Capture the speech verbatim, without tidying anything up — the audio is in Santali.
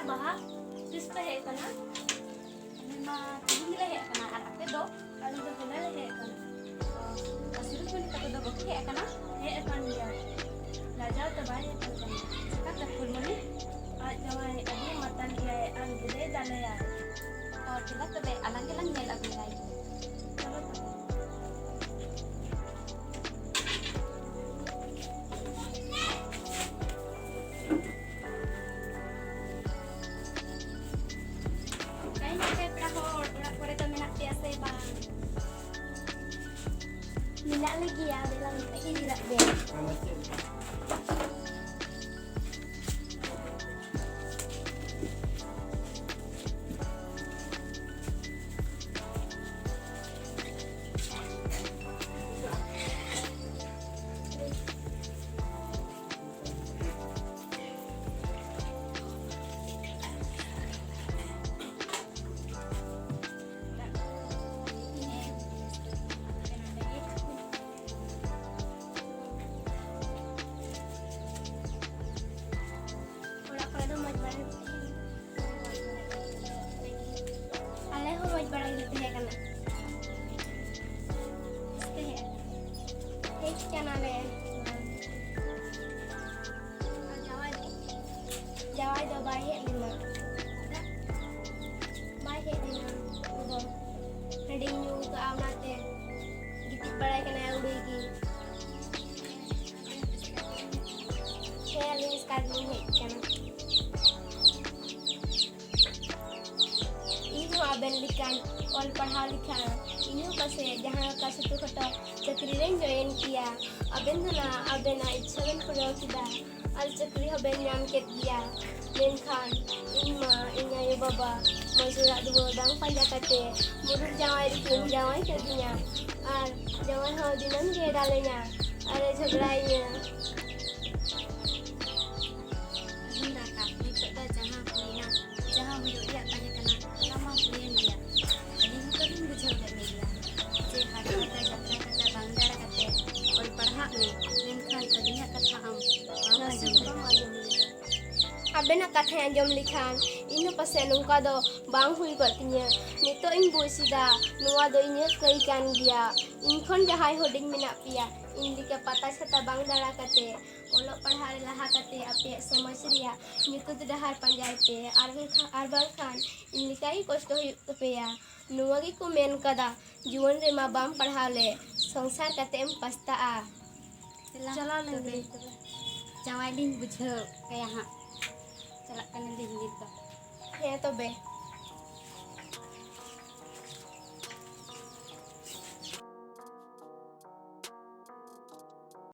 ᱵᱟᱦᱟ, ᱛᱤᱥ ᱯᱮ ᱦᱮᱡ ᱟᱠᱟᱱᱟ? ᱟᱞᱮ ᱢᱟ ᱛᱮᱦᱮᱧ ᱜᱮᱞᱮ ᱦᱮᱡ ᱟᱠᱟᱱᱟ᱾ ᱟᱨ ᱟᱯᱮ ᱫᱚ? ᱟᱞᱮ ᱫᱚ ᱦᱚᱞᱟ ᱞᱮ ᱦᱮᱡ ᱟᱠᱟᱱᱟ᱾ ᱚ, ᱟᱨ ᱥᱤᱨᱩ ᱵᱤᱞᱤ ᱛᱟᱠᱚ ᱫᱚ ᱵᱟᱠᱚ ᱦᱮᱡ ᱟᱠᱟᱱᱟ? ᱦᱮᱡ ᱟᱠᱟᱱ ᱜᱮᱭᱟ᱾ ᱞᱟᱡᱟᱣ ᱛᱮ ᱵᱟᱭ ᱦᱮᱡ ᱟᱠᱟᱱᱟ᱾ ᱪᱮᱠᱟᱛᱮ ᱯᱷᱩᱞᱢᱚᱱᱤ? ᱟᱡ ᱡᱟᱶᱟᱭ ᱟᱹᱰᱤ ᱢᱟᱛᱟᱞ ᱜᱮᱭᱟᱭ ᱟᱨ ᱜᱤᱫᱽᱨᱟᱹᱭ ᱫᱟᱞᱮᱭᱟᱭ᱾ ᱚ, ᱫᱮᱞᱟ ᱛᱚᱵᱮ ᱟᱞᱟᱝ ᱜᱮᱞᱟᱝ ᱧᱮᱞ ᱟᱹᱜᱩᱭᱟᱭ᱾ ᱪᱚᱞᱚ ᱛᱚᱵᱮ᱾ ᱚᱠᱟᱭᱮᱱᱟ ᱯᱮ ᱯᱮᱲᱟ ᱦᱚᱲ? ᱚᱲᱟᱜ ᱠᱚᱨᱮ ᱫᱚ ᱢᱮᱱᱟᱜ ᱯᱮᱭᱟ ᱥᱮ ᱵᱟᱝ? ᱢᱮᱱᱟᱜ ᱞᱮᱜᱮᱭᱟ, ᱟᱫᱚ ᱞᱟᱝ ᱢᱮᱛᱟᱜ ᱜᱮ ᱢᱮᱱᱟᱜ ᱯᱮᱭᱟ᱾ ᱚᱲᱟᱜ ᱠᱚᱨᱮ ᱫᱚ ᱢᱚᱡᱽ ᱵᱟᱲᱟ ᱜᱮ? ᱟᱞᱮ ᱦᱚᱸ ᱢᱚᱡᱽ ᱵᱟᱲᱟ ᱜᱮᱞᱮ ᱛᱟᱦᱮᱸ ᱠᱟᱱᱟ᱾ ᱦᱮᱡ ᱠᱟᱱᱟᱞᱮ᱾ ᱟᱨ ᱡᱟᱶᱟᱭ ᱫᱚ? ᱡᱟᱶᱟᱭ ᱫᱚ ᱵᱟᱭ ᱦᱮᱡ ᱞᱮᱱᱟ᱾ ᱵᱟᱭ ᱦᱮᱡ ᱞᱮᱱᱟ᱾ ᱩᱱᱤ ᱫᱚ ᱦᱟᱺᱰᱤ ᱧᱩ ᱠᱟᱜᱼᱟ, ᱚᱱᱟᱛᱮ ᱜᱤᱛᱤᱡ ᱵᱟᱲᱟᱭ ᱠᱟᱱᱟᱭ ᱟᱹᱣᱲᱤ ᱜᱮ᱾ ᱦᱮᱸ, ᱟᱹᱞᱤᱧ ᱮᱥᱠᱟᱨ ᱜᱮᱞᱤᱧ ᱦᱮᱡ ᱠᱟᱱᱟ᱾ ᱤᱧ ᱦᱚᱸ ᱟᱵᱮᱱ ᱞᱮᱠᱟᱧ ᱚᱞ ᱯᱟᱲᱦᱟᱣ ᱞᱮᱠᱷᱟᱱ, ᱤᱧ ᱦᱚᱸ ᱯᱟᱥᱮᱡ ᱡᱟᱦᱟᱸ ᱞᱮᱠᱟ ᱪᱷᱳᱴᱳ ᱠᱷᱟᱴᱳ ᱪᱟᱹᱠᱨᱤ ᱨᱮᱧ ᱡᱚᱭᱮᱱ ᱠᱮᱭᱟ᱾ ᱟᱵᱮᱱ ᱫᱚ ᱱᱟᱜ ᱟᱵᱮᱱᱟᱜ ᱤᱪᱪᱷᱟᱹ ᱵᱮᱱ ᱯᱩᱨᱟᱹᱣ ᱠᱮᱫᱟ ᱟᱨ ᱪᱟᱹᱠᱨᱤ ᱦᱚᱸᱵᱮᱱ ᱧᱟᱢ ᱠᱮᱫ ᱜᱮᱭᱟ᱾ ᱢᱮᱱᱠᱷᱟᱱ ᱤᱧ ᱢᱟ ᱤᱧ ᱟᱭᱳ ᱵᱟᱵᱟ ᱢᱚᱡᱽ ᱚᱲᱟᱜ ᱫᱩᱣᱟᱹᱨ ᱵᱟᱝ ᱯᱟᱸᱡᱟ ᱠᱟᱛᱮ ᱢᱩᱨᱩᱠ ᱡᱟᱶᱟᱭ ᱨᱮᱠᱤᱱ ᱡᱟᱶᱟᱭ ᱠᱟᱹᱫᱤᱧᱟ᱾ ᱟᱨ ᱡᱟᱶᱟᱭ ᱦᱚᱸ ᱫᱤᱱᱟᱹᱢ ᱜᱮ ᱫᱟᱞᱮᱧᱟ ᱟᱨᱮ ᱡᱷᱚᱜᱽᱲᱟᱭᱤᱧᱟ᱾ ᱟᱸᱡᱚᱢ ᱫᱟ ᱠᱟᱠ, ᱱᱤᱛᱚᱜ ᱫᱚ ᱡᱟᱦᱟᱸ ᱦᱩᱭᱱᱟ, ᱡᱟᱦᱟᱸ ᱦᱩᱭᱩᱜ ᱨᱮᱭᱟᱜ ᱛᱟᱦᱮᱸ ᱠᱟᱱᱟ, ᱚᱱᱟ ᱢᱟ ᱦᱩᱭᱮᱱ ᱜᱮᱭᱟ᱾ ᱟᱹᱞᱤᱧ ᱦᱚᱸ ᱵᱟᱹᱞᱤᱧ ᱵᱩᱡᱷᱟᱹᱣ ᱞᱮᱫ ᱢᱮᱭᱟ ᱡᱮ ᱦᱟᱴ ᱯᱟᱛᱟ ᱡᱟᱛᱨᱟ ᱠᱟᱛᱮ ᱵᱟᱝ ᱫᱟᱬᱟ ᱠᱟᱛᱮ ᱚᱞ ᱯᱟᱲᱦᱟᱜ ᱢᱮ, ᱢᱮᱱᱠᱷᱟᱱ ᱟᱹᱞᱤᱧᱟᱜ ᱠᱟᱛᱷᱟ ᱟᱢ ᱵᱟᱢ ᱱᱟᱥᱮ ᱟᱸᱡᱚᱢ ᱫᱚ ᱞᱮᱫᱟ᱾ ᱵᱟᱢ ᱟᱸᱡᱚᱢ ᱞᱮᱫᱟ᱾ ᱟᱵᱮᱱᱟᱜ ᱠᱟᱛᱷᱟᱧ ᱟᱸᱡᱚᱢ ᱞᱮᱠᱷᱟᱱ ᱤᱧ ᱦᱚᱸ ᱯᱟᱥᱮᱡ ᱱᱚᱝᱠᱟ ᱫᱚ ᱵᱟᱝ ᱦᱩᱭ ᱠᱚᱜ ᱛᱤᱧᱟᱹ᱾ ᱱᱤᱛᱚᱜ ᱤᱧ ᱵᱩᱡᱽ ᱮᱫᱟ, ᱱᱚᱣᱟ ᱫᱚ ᱤᱧᱟᱹᱜ ᱠᱟᱹᱭ ᱠᱟᱱ ᱜᱮᱭᱟ᱾ ᱤᱧ ᱠᱷᱚᱱ ᱡᱟᱦᱟᱸᱭ ᱦᱩᱰᱤᱧ ᱢᱮᱱᱟᱜ ᱯᱮᱭᱟ, ᱤᱧ ᱞᱮᱠᱟ ᱯᱟᱛᱟ ᱪᱷᱟᱛᱟ ᱵᱟᱝ ᱫᱟᱬᱟ ᱠᱟᱛᱮ, ᱚᱞᱚᱜ ᱯᱟᱲᱦᱟᱜ ᱨᱮ ᱞᱟᱦᱟ ᱠᱟᱛᱮ ᱟᱯᱮᱭᱟᱜ ᱥᱚᱢᱟᱡᱽ ᱨᱮᱭᱟᱜ ᱧᱩᱛᱟᱹᱛ ᱰᱟᱦᱟᱨ ᱯᱟᱸᱡᱟᱭ ᱯᱮ, ᱟᱨ ᱵᱟᱝᱠᱷᱟᱱ, ᱟᱨ ᱵᱟᱝᱠᱷᱟᱱ ᱤᱧ ᱞᱮᱠᱟ ᱜᱮ ᱠᱚᱥᱴᱚ ᱦᱩᱭᱩᱜ ᱛᱟᱯᱮᱭᱟ᱾ ᱱᱚᱣᱟ ᱜᱮᱠᱚ ᱢᱮᱱ ᱠᱟᱫᱟ, ᱡᱩᱣᱟᱹᱱ ᱨᱮᱢᱟ ᱵᱟᱢ ᱯᱟᱲᱦᱟᱣ ᱞᱮ, ᱥᱚᱝᱥᱟᱨ ᱠᱟᱛᱮ ᱮᱢ ᱯᱟᱥᱛᱟᱜᱼᱟ᱾ ᱪᱟᱞᱟᱣ ᱞᱮᱱ ᱛᱚᱵᱮ, ᱜᱮ᱾ ᱡᱟᱶᱟᱭ ᱞᱤᱧ ᱵᱩᱡᱷᱟᱹᱣ ᱠᱟᱭᱟ ᱦᱟᱸᱜ, ᱪᱟᱞᱟᱜ ᱠᱟᱱᱟᱞᱤᱧ ᱱᱤᱛ ᱫᱚ᱾ ᱦᱮᱸ ᱛᱚᱵᱮ᱾